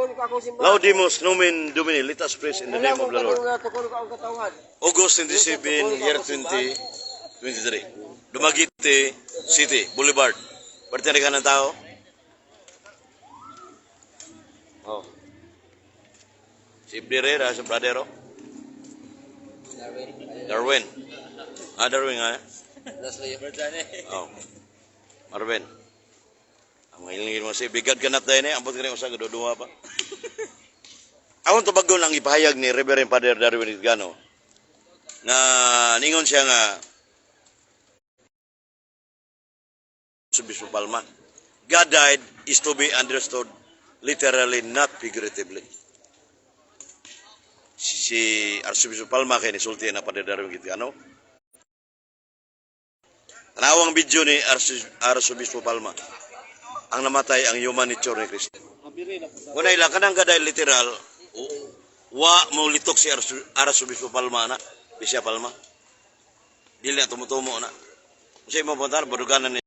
Tukon ko akong simbahan. Laudemus nomen Domini. Let us praise in the name of the Lord. Tukon ko ang katawhan. August 27, year 2023. Dumaguete City, Boulevard. Parte na ng tao. Oh. Si Herrera, sa bradero. Darwin. Ah, Darwin nga. Oh. Marvin. Ang hilingin mo si bigad ka nat eh. Ambot ka rin usa duha pa. Awon tubagon ang ipahayag ni Reverend Father Darwin Gano nga ningon siya nga Archbishop Palma. God died is to be understood literally, not figuratively. Si Archbishop Palma kay nisulti na Father Darwin Gitgano. Tanawang video ni Archbishop Palma. Ang namatay ang human nature ni Kristo. Una ila kanang God died literal, wa mo litok si Archbishop Palma na, Bisya Palma. Dili na tumutumo na. Kasi mo punta baduganan ni